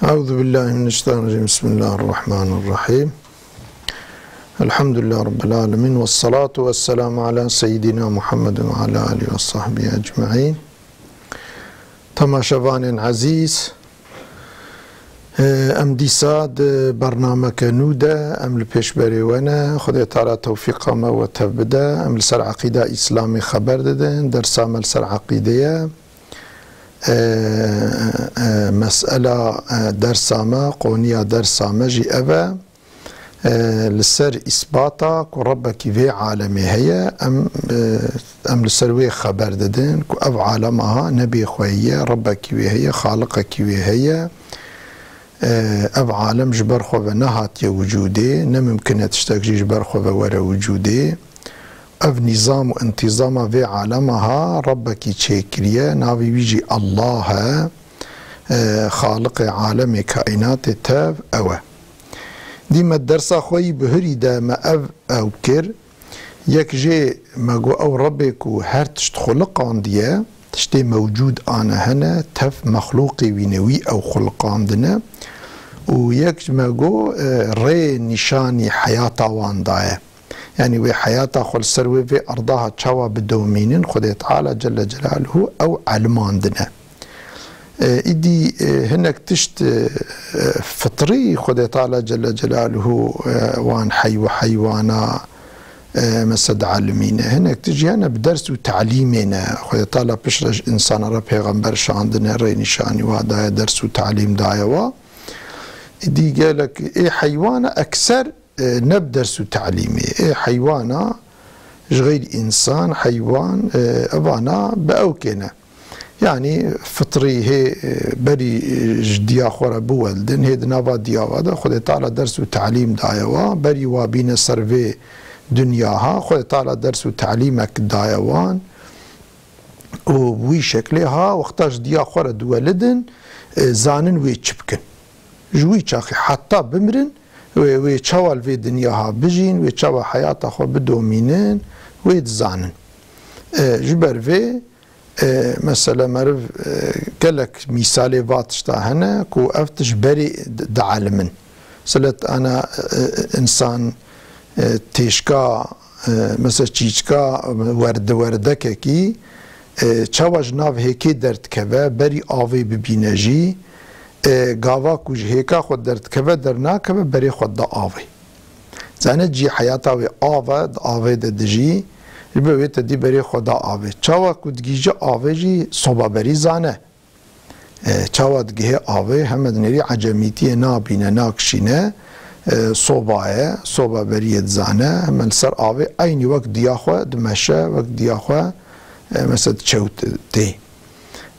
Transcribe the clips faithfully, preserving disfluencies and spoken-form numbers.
Euzu billahi mineşşeytanirracim. Bismillahirrahmanirrahim. Elhamdülillahi Rabbil alemin. Vessalatu vesselamu ala seyyidina Muhammedin ve ala alihi ve sahbihi ecmaîn. Temaşevanên ezîz, e, em dîsa di bernameke nû de em li pêşberê we ne. Xwedê Teala tewfîqa me we tev bide. Em li ser eqîda Îslamê xeber didin. Dersa me li ser eqîde ye. E, e, mesela, e, dersa me, qoniya dersa me jî ev e. E, li ser îsbata ku Rebbekî vê alemê heye, em, e, em li ser wê xeber didin ku ev alem aha ne bêxweyî ye, Rebbekî wê heye, Xaliqekî wê heye. E, ev alem ji ber xwe ve nehatiye wicûdê, ne mimkin e tiştek jî ji ber xwe ve were wicûdê. Ev nîzam û întîzama vê alema ha Rebbekî çêkiriye, navê wî jî Allah e. E, Xaliqê alemê kaînatê tev ew e. Dî me dersa xwe yî bihurî de me ev ew kir. Yek jê me got ew Rebbê ku her tişt xuliqandiye, tiştê mewcûd ane hene, tev mexlûqê wî ne, wî ew xuliqandine. Û yek me got, e, rê nîşanî heyata wan daye. Yanî wê heyata xwe li ser wê vê erda ha çawa bidomînin, Xwedê Teala Celle Celaluhu ew elimandine. E, îdî, e, hinek tişt, e, e, fitrî Xwedê Teala Celle Celaluhu, e, wan heyw-, heywana, e, mesela dielimîne. Hinek tişt jî hene bi ders û telîmê ne. Xwedê Teala piştre ji insana re pêxember şandine, rê nîşanî wa daye, ders û telîm daye wa. Îdî gelek ê heywana ekser e, ne bi ders û telîmê. Ê heywana ji xeyrî însan, heywan, e, evana bi ew kêne. Yanî fitrî hê, e, berî, e, ji diya xwe re biweldin, hê di nava diya wa de Xwedê Teala ders û telîm daye wa, berî wa bîne ser vê dinya ha, Xwedê Teala ders û telîmek daye wan. Û bi wî şeklê ha, wexta ji diya xwe re diwelidin, e, zanin wê çi bikin. Ji wî çaxê heta bimirin, wê, wê çawa li vê dinya ha bijîn, wê çawa heyata xwe bidomînin, wê dizanin. E, ji ber vê, e, mesela meriv, e, gelek mîsalê va tişta hene ku ev tişt berê di-, dielimin. Mesela ana, e, e, însan, e, têşka, e, mesela çîçka werde-, werdekekî, e, çawa ji nav hêkê derdikeve, berî avê bibîne jî, e, gava ku ji hêka xwe derdikeve, dernakeve, berê xwe da avê. Zane cî heyata wê av e, di avê de dijî, ji ber wê te dî berê xwe da avê. Çawa ku digihîje avê jî soba berî zane. E, çawa digihê avê, heme di nêrî ecemîtiyê nabîne, nakişîne, e, soba ye, soba beriyê dizane, heme li ser avê eynî wek diya xwe dimeşe, wek diya xwe, e, mesela diçewtê.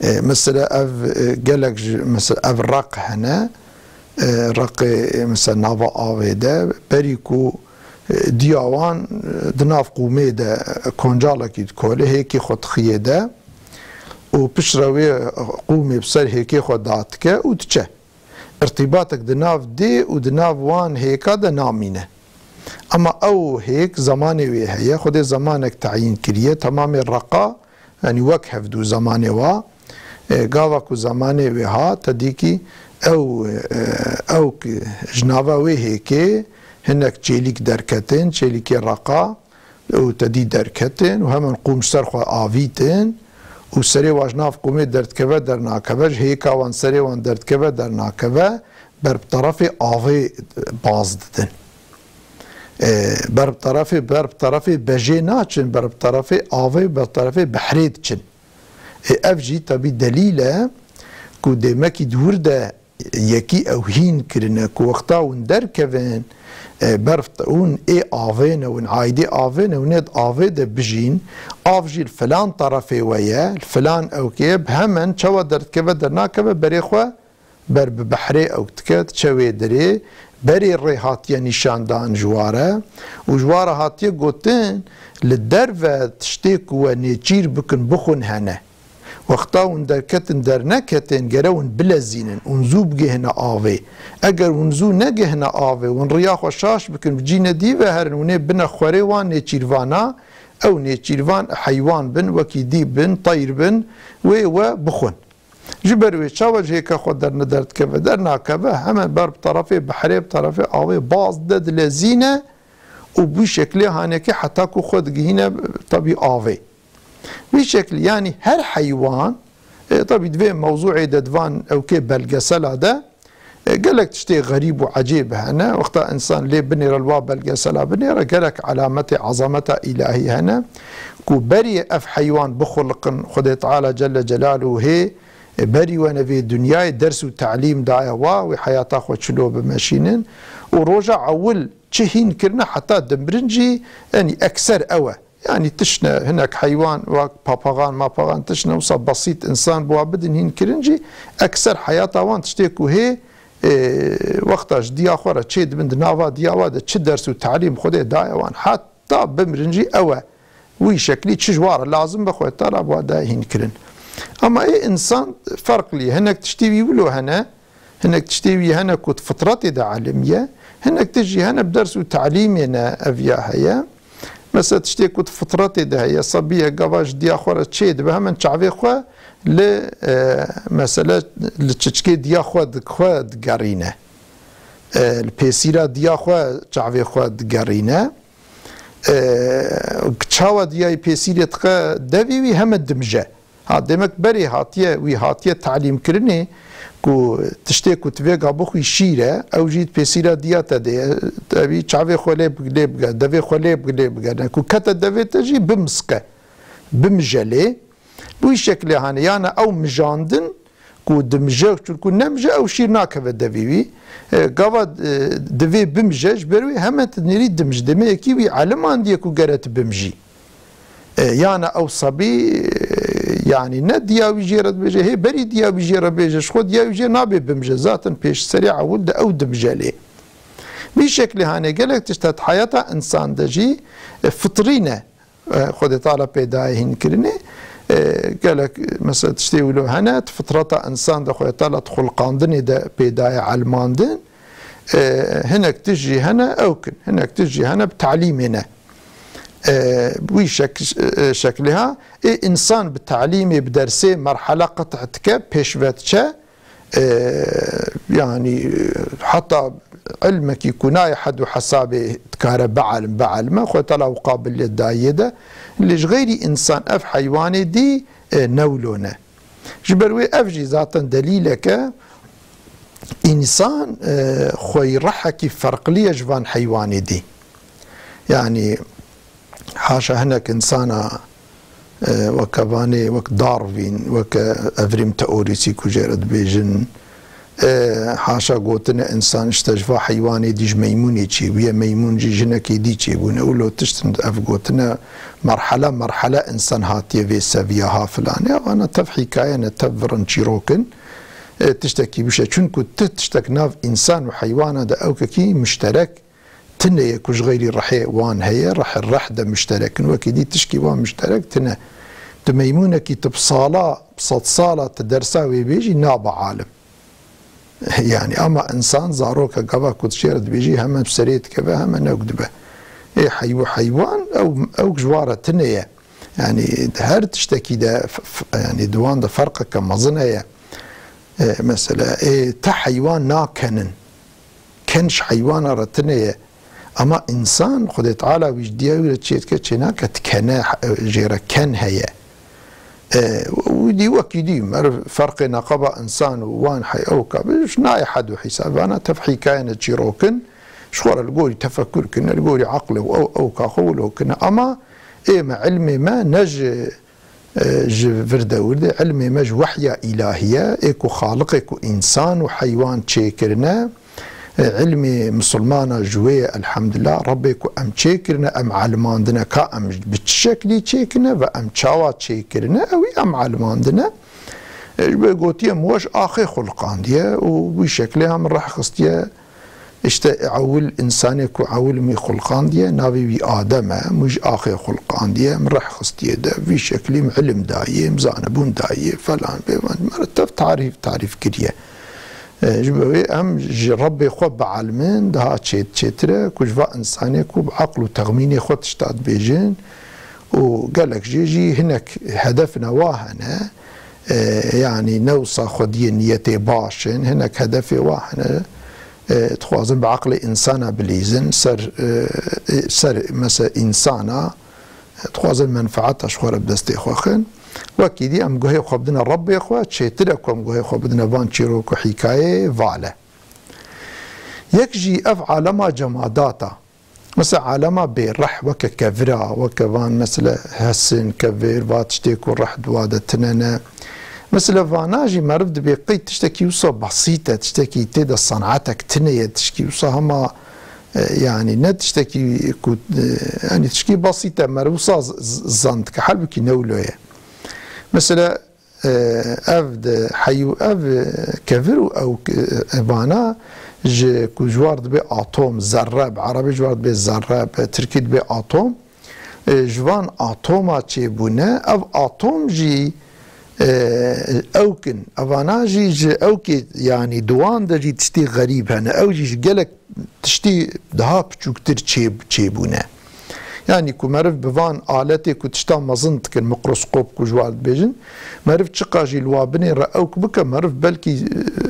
E, mesela ev, e, gelek ji, mesela ev req hene, e, reqê, e, mesela nava avê de, berî ku, e, diya wan, e, di nav qûmê de, e, koncalekî dikole, hêkê xwe dixiyê de û piştre wê qûmê bi ser hêkê xwe dadike û diçe. Îrtîbatek di nav dê û di nav wan hêka de namîne. Ema ew hêk zemanê wê heye, Xwedê zemanek teyîn kiriye, temamê reqa, yanî wek hevdû zemanê wa, e, gava ku zemanê wê hat, te dîkî ew, e, ew ki ji nava wê hêkê hinek çêlîk derketin, çêlîkê reqa, û te dî derketin û hemen qûm ji ser xwe avîtin û serê wa ji nav qûmê derdikeve dernakeve, ji hêka wan serê wan derdikeve dernakeve, ber bi terefê avê baz didin. E, ber bi terefê, ber bi terefê bejê naçin, ber bi terefê avê, ber bi terefê behrê diçin. E, ev jî tebî delîl e ku dêmekî di wir de yekî ew hîn kirine ku wexta hûn derkevin, e, berf hûn ê avê ne, hûn aîdê avê ne, hûn ê di avê de bijîn, av jî li filan terefê we ye, li filan ewkê ye, bi hemen çawa derdikeve dernakeve berê xwe ber bi behrê ew dike, diçe wê derê, berê rê hatiye nîşandan ji wa re û ji wa re hatiye gotin, li derve tiştê ku we nêçîr bikin, bixwin hene. Wexta hûn derketin derneketin, gere hûn bilezînin, hûn zû bigihine avê. Eger hûn zû negihine avê, hûn riya xwe şaş bikin, bi cî ne dî ve herin, hûn ê bine xwerê wan nêçîrvana, ew nêçîrvan heywan bin, wekî dî bin, teyr bin, wê we bixwin. Ji ber wê çawa ji hêka xwe derneder dikeve, dernakeve, hemen ber bi terefê behrê, bi terefê avê baz dide, dilezîne û bi wî şeklê hanekê heta ku xwe digihîne, tabî, avê. Wî şeklî, yanî her heywan, e, tabî di vê mewzûê de, di van ewkê belgesela de, e, gelek tiştê xerîb û ecêb hene. Wexta însan lê binêre, li wa belgesela binêre, gelek elametê ezameta îlahî hene ku berî ev heywan bixuliqin, Xwedê Teala Celle Celaluhu hê, e, berî we ne vê dinyayê ders û telîm daye wa, wê heyata xwe çilo bimeşînin û roja ewil çi hîn kirine heta dimirin jî, enî ekser ew e. Yanî tişt ne, hinek heywan wek papaxan, mapaxan tişt ne, wisa besît însan bi wa bidin hîn kirin jî, ekser heyata wan tiştê ku hê, e, wexta ji diya xwe re çê dibin, di nava diya wa de çi ders û telîm Xwedê daye wan, heta bimirin jî ew e. Wî şeklî çi ji wa re lazim be, Xwedê Teala bi wa daye hîn kirin. Ama ê însan ferqlî ye. Hinek tiştê wî wilo hene, hinek tiştê wî hene ku di fitretê de elim ye, hinek tişt jî hene bi ders û telîmê ne ev ya heye. Mesela tiştê ku di fitretê de heye, sebiyek gava ji diya xwe re çê dibe, hemen çavê xwe li, e, mesela li çiçkê diya xwe di-, xwe digerîne. E, li pêsîra diya xwe çavê xwe digerîne. E, çawa diyayî pêsîrê diqe devê wî, heme dimije. Ha, demek berê hatiye, wî hatiye talîmkirinê ku tiştê ku tu vêga bixwî şîr e, ew jî pêsîra diya te de ye. Te bî çavê xwe lê bi-, lê bige, devê xwe lê bi-, lê bige. Ne ku kete devê te jî bimiske, bimije lê. Bi wî şeklê hane, yana ew mijandin ku dimije, çunku nemije ew şîr nakeve devê wî. E, gava, e, divê bimije, ji ber wê heme tu nêrî dimij. Demê yekî wî elimandiye ku gere tu bimijî. E, yana ew sebî, e, yanî ne diya wî jê re dibêje, hê berî diya wî jê re bêje, ji xwe diya wî jê nabê bimije. Zaten pêş serê ewil de ew dibije lê. Vî şeklê hane gelek tişt heyata însan de jî, e, fitrî ne. E, Xwedê Teala pê daye hîn kirinê. E, gelek, mesela, tiştê wilo hene, di fitreta însan de Xwedê Teala di xulqandinê de pê daye elmandin. E, hinek tişt jî hene, ew kin. Hinek tişt jî hene, bi talîmê ne. E, wî şek-, e, şeklê ha. Ê însan bi talîmê, bi dersê merhele qetih dike, pêş ve diçe. E, yanî, e, heta ilmekî ku nayê hed û hesabê dikare bielm-, bielme, Xwedê Teala ew qabiliyet daye de. Lê ji xeyrî însan ev heywanê dî, e, ne wilo ne. Ji ber wê ev jî zaten delîlek e, însan, e, xweyîrehekî ferqlî ye ji van heywanê dî. Yanî, haşa hinek însana, e, weke vanê, wek Darwin, weke evrîm teorîsî ku jê re dibêjin, e, haşa gotine însan işte ji va heywanê dî, ji meymûnê çêbûye, meymûn jî jinekê dî çêbûne. Wilo tişt in, ev gotine merhele merhele însan hatiye vê seviya ha filanê. Vana tev hîkaye ne, tev virin çîrok in. E, tiştekî bişe. Çunku ti tiştek nav însan û heywana de ewkekî muşterek tune ye ku ji xeyrî rehê wan heye, reh, reh de muşterek in. Wekî dî tişkî wan muşterek tune. Tu meymûnekî tu bi sala, bi sed sala tu dersa wê bêjî, nabe alim. Yanî, ama însan, zaroke gava ku tu jê re dibêjî, hemen bi serê dikeve, hemen ewk dibe. Ê heyw-, heywan, ew, ewk ji wa re tune ye. Yanî, di her tiştekî de f-, f-, yanî, di wan de ferqeke mezin heye. E, mesela, ê, ti heywan nakenin. Ken ji heywana re tune ye. Ama însan, Xwedê Teala wî ji diya wî re çê dike, çê nake, dikene, e, jê re ken heye. E, wî dî wekî dî, meriv ferqê neqeba însan û wan hey ewka bi, ji nayê hed û hîsab. Vana tev hîkayene çîrok in, ji xwe re li gorî tefekur kine, li gorî eqlê û ew, ewka xwe wilo kine. Ama ê me, ilmê me ne ji e, ji vir de wir de, ilmê me ji wehya îlahî ye, ê ku Xaliqê ku însan û heywan çêkirine, e, ilmê misilmana ji wê ye, elhamdulillah, Rebbê ku em çêkirine, em elimandine ka em bi çi şeklî çêkirine ve em çawa çêkirine, ewî em elimandine. E, ji wê gotiye, min we ji axê xulqandiye û wî şeklê em reh xistiye. Îşte ewil, însanê ku ewil min xulqandiye, navê wî Adem e, min ji axê xulqandiye, min reh xistiye de, vî şeklî min ilim daye, min zanibûn daye, falan, bêvan, min re tev tarîf, tarîf kiriye. E, ji bo wê em ji Rebbê xwe bielmin, daha çê-, çêtir e, ku ji va însanê ku bi eql û texmînê xwe tişta dibêjin û gelek jê jî hinek hedefine wa hene, e, yanî ne wisa xwediyê niyetê baş in, hinek hedefê wa hene, e, dixwazin bi eqlê însana bilîzin, ser, e, ser, mesela însana, e, dixwazin menfaeta ji xwe re bi destê xwe xin. Wekî dî em guhê xwe bidine Rebbê xwe, çêtir e ku em guhê xwe bidine van çîrok û hîkayeyê vale. Yek jî ev alema cemadata. Mesela alema bêreh weke kevira, weke van mesela hesin, kevir, va tiştê ku reh di wa de tine ne. Mesela vana jî meriv dibê qey tiştekî wisa besît e, tiştekî tê de senatek tine ye, tişkî wisa hema, e, yanî ne tiştekî ku, e, yanî tişkî besît e, meriv wisa z-, z-, zan dike. Halbukî ne wilo ye. Mesela, e, ev de heyû ev, e, kevir û ew, e, vana ji ku ji war dibe atom, zerre, bi erebî ji war dibe zerre, bi tirkî dibe atom. E, ji van atoma çêbûne, ev atom jî, e, ewk in. Evana jî ji ewkê, yanî di wan de jî tiştê xerîb hene. Ew jî ji gelek tiştî daha piçûktir çê-, çêbûne. Yanî ku meriv bi van aletê ku tişta mezin dikin, mikroskop ku ji wan dibêjin, meriv çiqa jî li wa binê re ewk bike, meriv belkî, e,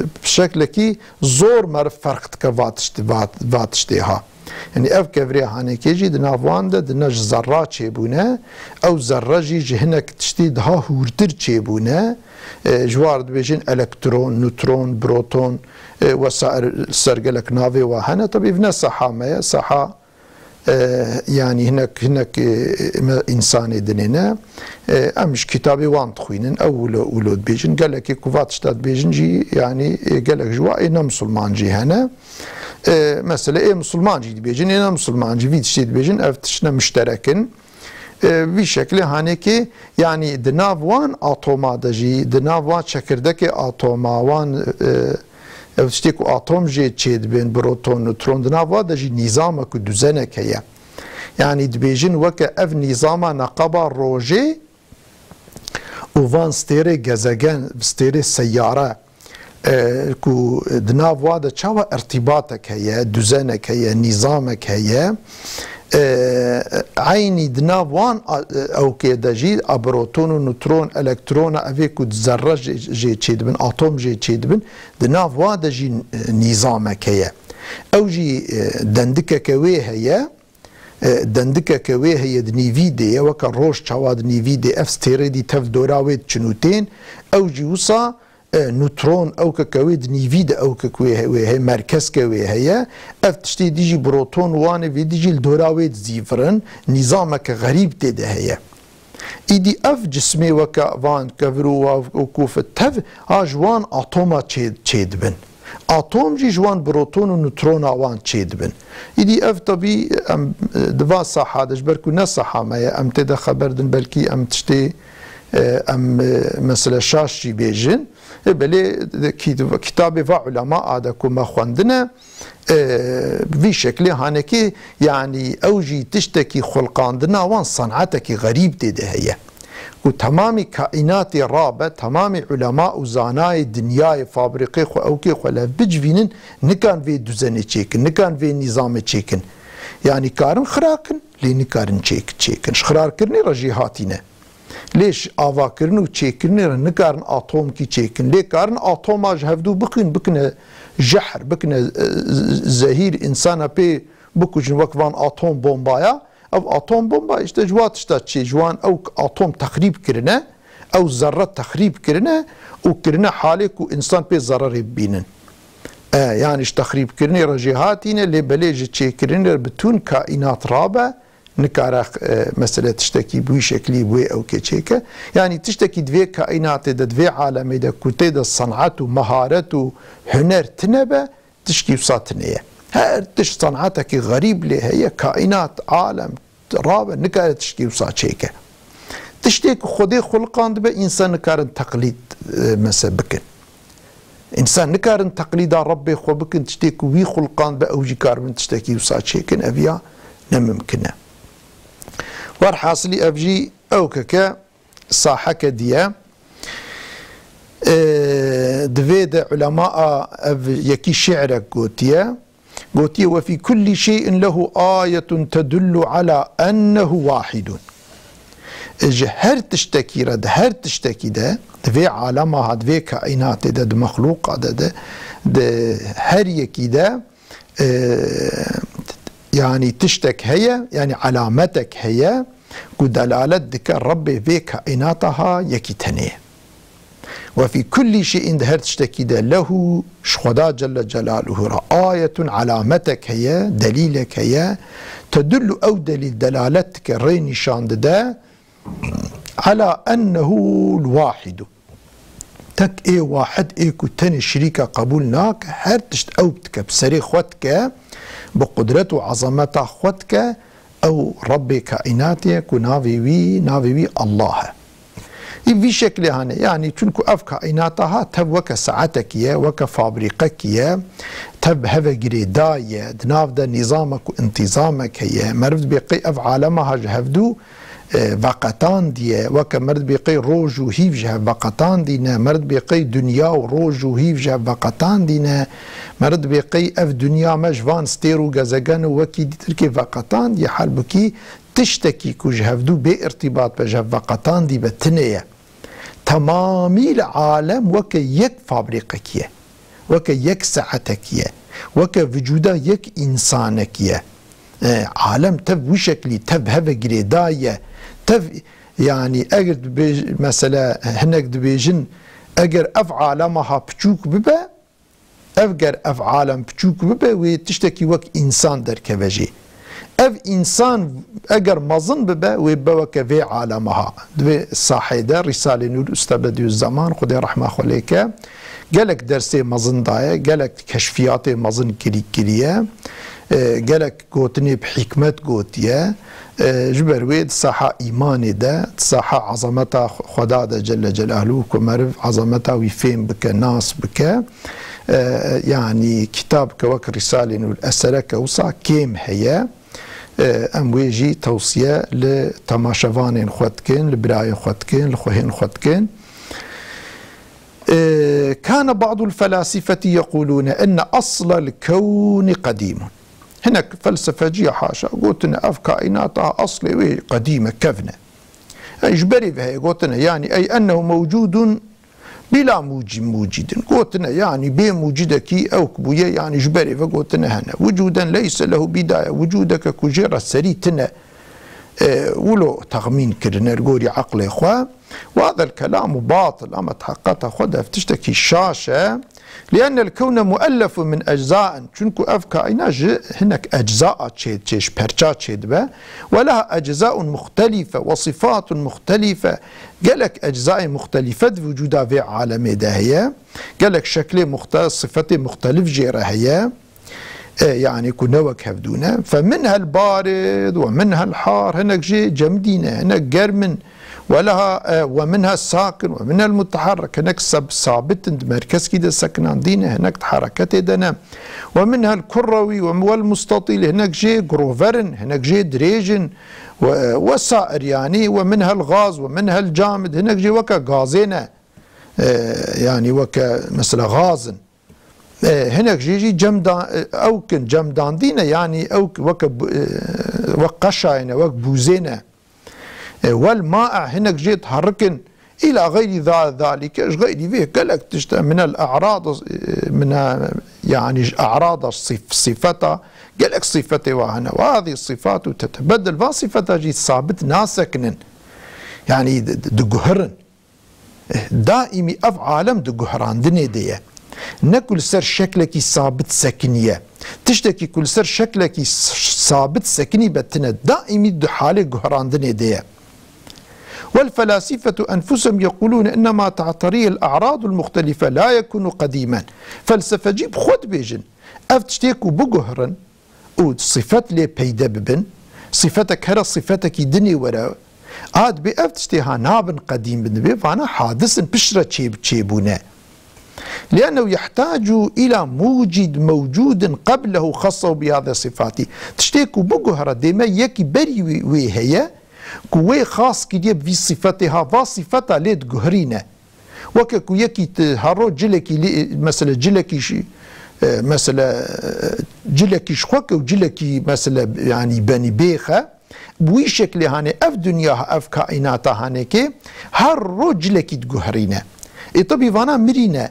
bi şeklekî zor meriv ferq dike va tiştî, va, va tiştê ha. Yanî ev kevirê hanekê jî di nav wan de di ne ji zerra çêbûne, ew zerre jî ji hinek tiştî daha hûrtir çêbûne. E, ji war dibêjin elektron, nutron, proton, e, wesair ser gelek navê wa hene. Tabî ev ne saha me ye, saha, e, yanî hinek, hinek, e, me însanê dinê ne. E, em ji kitabê wan dixwînin, ew wilo, wilo dibêjin. Gelekê ku va tişta dibêjin jî, yanî, e, gelek ji wa ê ne misilman jî hene. E, mesela ê misilman jî dibêjin, ê ne misilman jî vî tiştê dibêjin, ev tişt ne mişterek in. E, vî şeklê hanekê, yanî di nav wan atoma de jî, di nav wan çekirdekê atoma, wan, e, ev tiştê ku atom jê çêdibên, proton, nutron, di nav wa de jî nîzamek û duzenek heye. Yanî dibêjin weke ev nîzama neqeba rojê û van stêrê gezegen, stêrê seyare, e, ku di nav wa de çawa irtîbatek heye, duzenek heye, nîzamek heye, e, eynî di nav wan a-, ewkê de jî a proton û nutron, elektrona evê ku di zerre jê, jê çêdibin, atom jê çêdibin, di nav wa de jî, e, nîzamek heye. Ew jî, e, dendikeke wê heye, e, dendikeke wê heye di nîvî dê ye, weke roj çawa di nîvî dê, ev stêrê dî tev dora wê diçin û tên, ew jî wisa, e, nutron, ewkeke wê di nîvî de, ewkek wê he-, wê heye, merkezke wê heye, ev tiştê dî jî proton û wanê vê dî jî li dora wê dizîvirin, nîzameke xerîb tê de heye. Îdî ev cismê weke van kevir û wa-, û kûfit tev a ji wan atoma çê-, çêdibin. Atom jî ji wan proton û neutrona wan çêdibin. Îdî ev tevî em, e, di va saha de, ji ber ku ne saha me ye, em tê de xeber din, belkî em tiştê, e, em, e, mesela şaş jî bêjin. E, belê di kî-, kitabê va ulema a de ku me xwendine, e, vî şeklê hanekê, yanî ew jî tiştekî xulqandina wan senatekî xerîb tê de heye. Ku temamî kaînatê rabe, temamî ulema û zanayê dinyayê, fabrîqê xwe, ewkê xwe lev bicivînin, nikan vê duzenê çêkin, nikan vê nîzamê çêkin. Yanî karin xirakin, lê nikarin çêk-, çêkin. Ji xirarkirinê re jî hatîne. Lê ji avakirin û çêkirinê re nikarin atomkî çêkin. Lê karin atoma ji hevdû bixwîn, bikine jehr, bikine, e, z-, zehîr, însana pê bikujin, wek van atom bombaya. Ev atom bomba îşte ji wa tişta çê, ji wan ew atom texrîb kirine, ew zerre texrîb kirine û kirine halê ku însan pê zererê bibînin. E, yanî ji texrîbkirinê re jî hatîne, lê belê ji çêkirinê re bütün kaînat rabe, nikare, e, mesele tiştekî bi wî şeklî, bi wê ewkê çêke. Yanî tiştekî di vê kaînatê de, di vê alemê de ku tê de sen'et û meharet û huner tine be, tişkî wisa tune ye. Her tişt senatekî xerîb lê heye, kaînat, alem, rabe, nikare tişkî wisa çêke. Tiştê ku Xwedê xulqandibe, însan nikarin teqlîd, e, mese bikin. Însan nikarin teqlîda Rebbê xwe bikin, tiştê ku wî xulqandibe, ew jî karibin tiştekî wisa çêkin, ev ya ne mimkin e. Werhasilî ev jî ewkeke saheke diye. E, di vê de ulema a ev yekî şi'rek gotiye. Gotiye, "Ve fî kullî şey'in lehu ayetun tedullu ala ennehu wahidun." ji her tiştekî re, di her tiştekî de, di vê alema ha, di vê kaînatê de, di mexlûqa de, di, di her yekî de, e, yanî tiştek heye, yanî alametek heye ku delalet dike Rebbê vê kaînata ha yekî tenê ye. Ve fî kullî şeyîn, di her tiştekî de, lehu, ji Xweda Celle Celaluhu re, ayetun, alametek heye, delîlek heye, tedullu, ew delîl delalet dike, rê nîşan dide, ala ennehu l-wahidu. Tek ê wahid, ê ku tenê şirîka qebûl nake, her tişt ew dike, bi serê xwe dike, bi qudret û ezameta xwe dike, ew Rebbê kaînatê ye ku navê wî, navê wî Allah e. Î vî şeklê hane, yanî çunku ev kaînata ha tev weke saetekî ye, weke fabrîqekî ye, tev bi heve girêdayî ye, di nav de nîzamek û întîzamek heye. Meriv dibê qey ev alema ha ji hevdû, e, veqetandiye, weke meriv dibê qey roj û hîv ji hev veqetandî ne, meriv dibê qey dinya û roj û hîv ji hev veqetandî ne, meriv dibê qey ev dinya me ji van stêr û gezegen û wekî dîtirkê veqetandiye, halbukî tiştekî ku ji hevdû bê irtîbat be, ji hev veqetandî be, tune ye. Temamî li alem weke yek fabrîqekî ye, weke yek saetekî ye, weke vücuda yek însanekî ye. E, alem tev wî şeklî, tev heve girêdayî ye, tev, yanî eger dibêj-, mesela hinek dibêjin, eger ev alema ha piçûk bibe, Ev ger ev alem piçûk bibe, wê tiştekî wek însan derkeve jê. Ev însan eger mezin bibe, wê bibe weke vê alema ha. Di vê sahê de Rîsalê Nûr Usta Bedîuzzeman, Xwedê rehma xwe lê ke, gelek dersê mezin daye, gelek keşfiyatê mezin kirî-, kiriye, e, gelek gotinê bi hikmet gotiye. E, ji ber wê di saha îmanê de, di saha ezameta Xweda de Celle Celaluhu, ku meriv ezameta wî fêm bike, nas bike, e, yanî kitabke wek Rîsalê Nûr, esereke wisa kêm heye. E, em wê jî tewsiye li temaşevanên xwe dikin, li birayên xwe dikin, li xwehên xwe dikin. E, kane ba'dul felasifeti yequlûne inne aslel kewni qedîmun. Hinek felsefeciya haşa gotine, ev kaînata eslê wê qedîm e, kevn e. Ey ji berî ve heye gotine, yanî ey ennehu mewcûdun bila muci-, mucidin. Gotine, yanî bê mucidekî ew ku bûye, yanî ji berî ve gotine hene. Wucûden leyse lehu bidaye, wucûdeke ku jê re serî tine, e, wilo texmîn kirine li gorî eqlê xwe. Ve hadel kelamu batil, ama di heqeta xwe de ev tiştekî şaş e. Liennel kewne muellefun min eczain, çunku ev kaîna ji hinek ecza a çê, çê, ji perça çêdibe. Ve leha eczaun muxtelife ve sifatun muxtelife. Gelek eczayê muxtelife di vücuda vê alemê de heye. Gelek şeklê muxte-, sifetê muxtelif jê re heye. E, yanî ku ne wek hevdû ne. Fe minhel barid ve minhel har, hinek jê cemidî ne, hinek germ in. Ve leha, e, ve minha sakin ve minhel muteharrik, hinek sab-, sabit in, di merkezkî de sekinandî ne, hinek di hereketê de ne. Ve minhel kurrewî ve, vel mustatîl, hinek jê girover in, hinek jê dirêj in. Ve, e, ve sair, yanî ve minhel gaz ve minhel camid, hinek jê weke gazê ne. E, yanî weke mesela gaz in. E, hinek jê jî cem da-, e, ew kin, cemdandî ne, yanî ew k-, weke bu-, e, wek qeşayê ne, wek bûzê ne. E, wel ma'e, hinek jê diherikin. Îla xeyrî za-, zalîke, ji xeyrî vê gelek tişt e, minel a'rad, e, mine, yanî ji a'rada sif-, sifeta, gelek sifetê wa hene. Ve hadî sifatu tetebedel, va sifeta jî sabit nasekinin. Yanî di-, di-, diguhirin. Daîmî ev alem di guhrandinê de ye. Ne ku li ser şeklekî sabit sekiniye. Tiştekî ku li ser şeklekî s-, sabit sekinî be tine, daîmî di halê guhrandinê de ye. Wel felasifetu enfusem yequlûne innema ta'teriyel a'radul muxtelife la yekunu qedîmen. Felsefecî bi xwe dibêjin, ev tiştê ku biguhrin, û sifet lê peyde bibin, sifetek here sifetekî dinê were, a dibê ev tiştê ha nabin qedîm bin, dibê vana hadis in, piştre çê-, çêbûne. Liennehu yehtacu ila mucid mewcudin qeblehu xassehu bihade sifati. Tiştê ku biguhere dê me yekî berî wî, wê heye, ku wê xas kiriye bi vî sifetê ha, va sifeta lê diguherîne. Weke ku yekî ti hero cilekî lê, mesela cilekî ji, e, mesela, e, cilekî ji xwe ke û cilekî mesela, yanî benî bêxe, bi wî şeklê hanê ev dinya, ev kaînata hanekê her roj cilekî diguherîne. Ê tebî vana mirîne.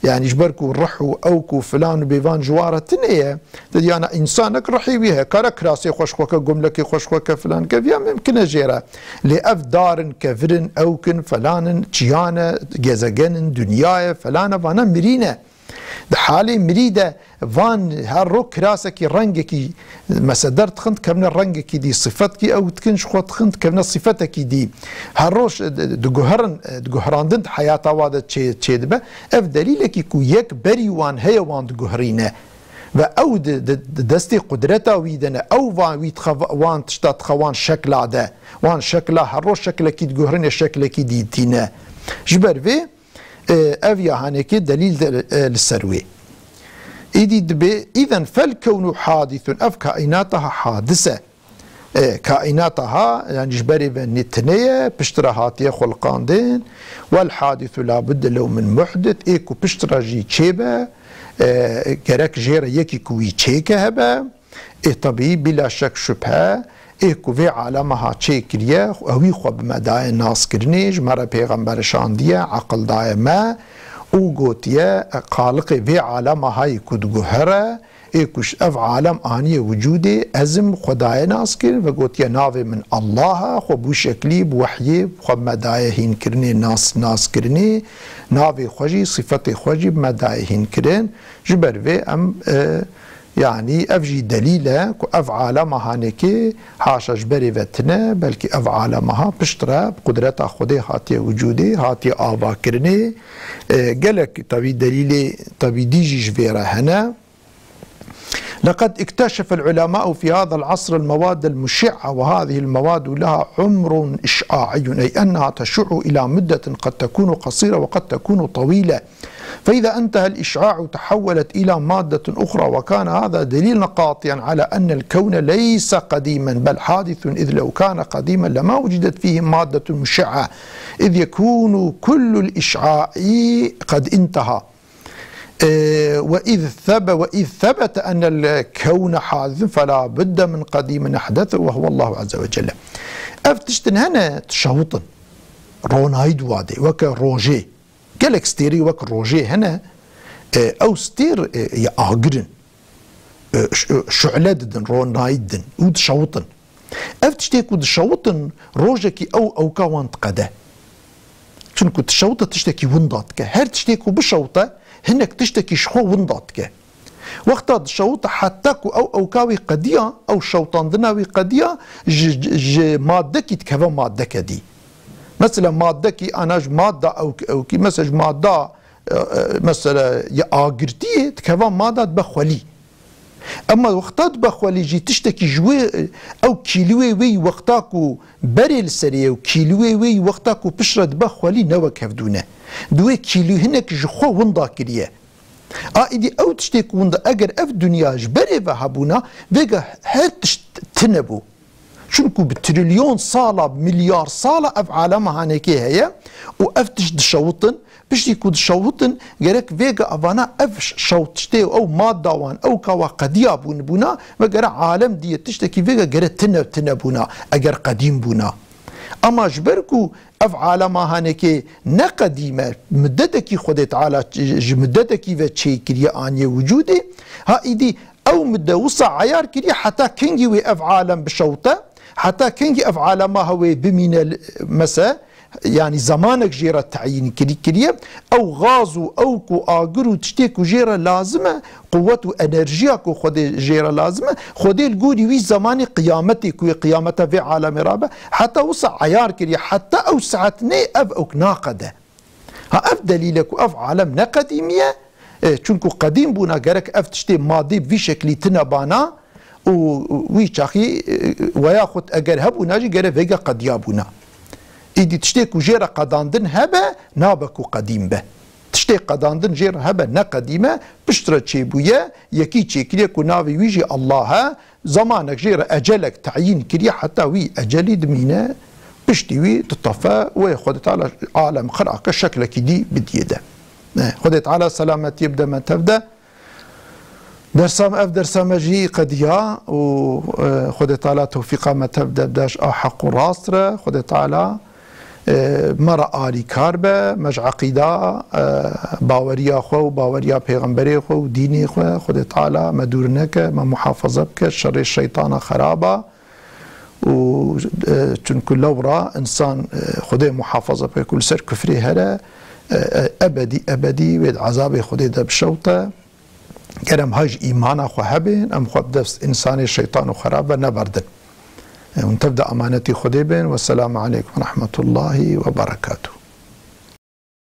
Yani ji ber ku rih û ewk û filan û bêvan ji wan re tune ye. Te diyana însanek rihê wî heye. Kare kirasê xweş xwe ke, gomlekê xweş xwe ke, filan ke, viya mimkin e jê re. Lê ev dar in, kevir in, ewk in, felan in, çiyan e, gezegen in, dinya ye, felan e, vana mirî ne. Di halê mirî de van her ro kirasekî, rengekî, mese derdixin, dikevne rengekî dî, sifetkî ew dikin, ji xwe dixin, dikevne sifetekî dî. Her roj, e, di-, diguherin, e, diguherandin di heyata wa de çê-, çêdibe. Ev delîlekî ku yek berî wan heye, wan diguherîne. Ve ew di, di, di destê qudreta wî de ne. Ew van wî dixe, wan tişta dixe wan şekla de. Wan şekla her roj şeklekî diguherîne, şeklekî dî tîne. Ji ber vê, e, ev ya hanekê delîl de, e, li ser wê. Îdî dibê, îzen fel kewnu hadîsun, ev kaînata ha hadis e. E, kaînata ha, yani ji berê ve nê tune ye, piştre hatiye xulqandin. Wel hadisu la budde lew min muhdis, ê ku piştre jî çêbe, e, gerek jê re yekî ku wî çêke hebe. Ê tebî, bila şek şubhe, ê ku vê alema ha çêkiriye, ewî xwe bi me daye naskirinê, ji me re pêxember şandiye, eqil daye me û gotiye, Xaliqê vê alema hayî ku diguhere, ê ku ji ev alem aniye wicûdê, ez im xwe daye naskirin ve gotiye, navê min Allah e, xwe bi wî şeklî, bi wehyê xwe bi me daye hînkirinê, nas, naskirinê, navê xwe jî, sifetê xwe jî bi me daye hînkirin. Ji ber vê em, e, Yanî ev jî delîl e ku ev alema hanekê haşa ji berê ve tine, belkî ev alema ha piştre bi qudreta Xwedê hatiye wicûdê, hatiye avakirinê. E, gelek tevî delîlê tevî dî jî ji vê re hene. لقد اكتشف العلماء في هذا العصر المواد المشعة، وهذه المواد لها عمر إشعاعي، أي أنها تشع إلى مدة قد تكون قصيرة وقد تكون طويلة. فإذا انتهى الإشعاع تحولت إلى مادة أخرى، وكان هذا دليلا قاطعا على أن الكون ليس قديما بل حادث، إذ لو كان قديما لما وجدت فيه مادة مشعة، إذ يكون كل الإشعاع قد انتهى. إيه، وإذ ثب-، وإذ ثبت أن الكون حادث فلا بد من قديم أحدثه وهو الله عز وجل. Ev tiştin hene dişewitin. Ronayî di wa de, weke rojê. Gelek stêrî wek rojê hene, e, ew stêr, e, ya agir in. E, ş-, e, şu'le didin, ronayî didin û dişewitin. Ev tiştê ku dişewitin, rojekî ew ewka wan diqede. Çimku dişewite tiştekî winda dike. Her tiştê ku bişewite, hinek tiştekî ji xwe winda dike. Wexta dişewite heta ku ew ewka wî qediya, ew şewtandina wî qediya, ji, ji, ji maddekî dikeve maddeke dî. Mesela maddekî ana ji madda ewk-, ewkî, mesela ji madda, e, e, mesela ya agirtiyê dikeve madda dibe xwelî. Ema wexta dibe xwelî jî tiştekî ji wê, e, ew kîlûyê wê yî wexta ku berê li serê ye û kîlûyê wê yî wexta ku piştre dibe xwelî ne wek hevdû ne. Di wê kîlû hinek ji xwe winda kiriye. A îdî ew tiştê ku winda, eger ev dinya ji berê ve hebûna, vêga her tişt tune bû. Çimku bi trilyon sala, bi milyar sala ev alema hanekê heye û ev tişt dişewitin. Piştî ku dişewitin, gerek vêga evana ev ş-, şewt tiştê û ew madda wan, ew kawa qediya bûn bûna, ve gere alem diye tiştekî vêga gere tine, tine bûna, eger qedîm bûna. Ema ji ber ku ev alema hanekê ne qedîm e, midetekî Xwedê Teala ç-, ji midetekî ve çêkiriye, aniye wicûdê, ha îdî ew mide wisa eyar kiriye heta kengî wê ev alem bişewte, heta kengî ev alema hewê bimîne li-, mese, yanî zemanek jê re teyîn kirî-, kiriye, ew gaz û ewk û agir û tiştê ku jê re lazim e, quwet û enerjiya ku Xwedê jê re lazim e, Xwedê li gorî wî zemanê qiyametê ku yê qiyameta vê alemê rabe, heta wisa eyar kiriye, heta ew saet nê ev ewk naqede. Ha, ev delîl e ku ev alem ne qedîmî ye, e, çunku qedîm bûna gerek ev tiştê madî bi vî şeklî tine bana û wî çaxî, e, weya xwe eger hebûna jî gere vêga qediya bûna. Îdî tiştê ku jê re qedandin hebe, nabe ku qedîm be. Tiştê qedandin jê re hebe ne qedîm e, piştre çêbûye, yekî çêkiriye ku navê wî jî Allah e, zemanek jê re ecelek teyîn kiriye, heta wî ecelî dimîne, piştî wî ditefe, wê Xwedê Teala alem xirake şeklekî dî bidiyê de. Ne, Xwedê Teala selametiyê bide me tev de. Dersa me, ev dersa me jî qediya û, e, Xwedê Teala tewfîqa me tev de bide ji a heq û rast re. Xwedê Teala, e, me re alîkar be, me ji eqîda, e, baweriya xwe û baweriya pêxemberê xwe û dînê xwe, Xwedê Teala me dûr neke, me muhafaza bike şerê şeytana xeraba. Û, e, çunku lewra însan, e, Xwedê muhafaza bike ku li ser kufrê here, e, e, ebedî, ebedî wê di ezabê Xwedê de bişewte. Ger em hay ji îmana xwe hebên, em xwe bi dest însanê şeytan û xerab ve neberdin. E, hûn tev de emanetî Xwedê bên. Wesselamu aleykum ve rahmetullahi ve berekatuh.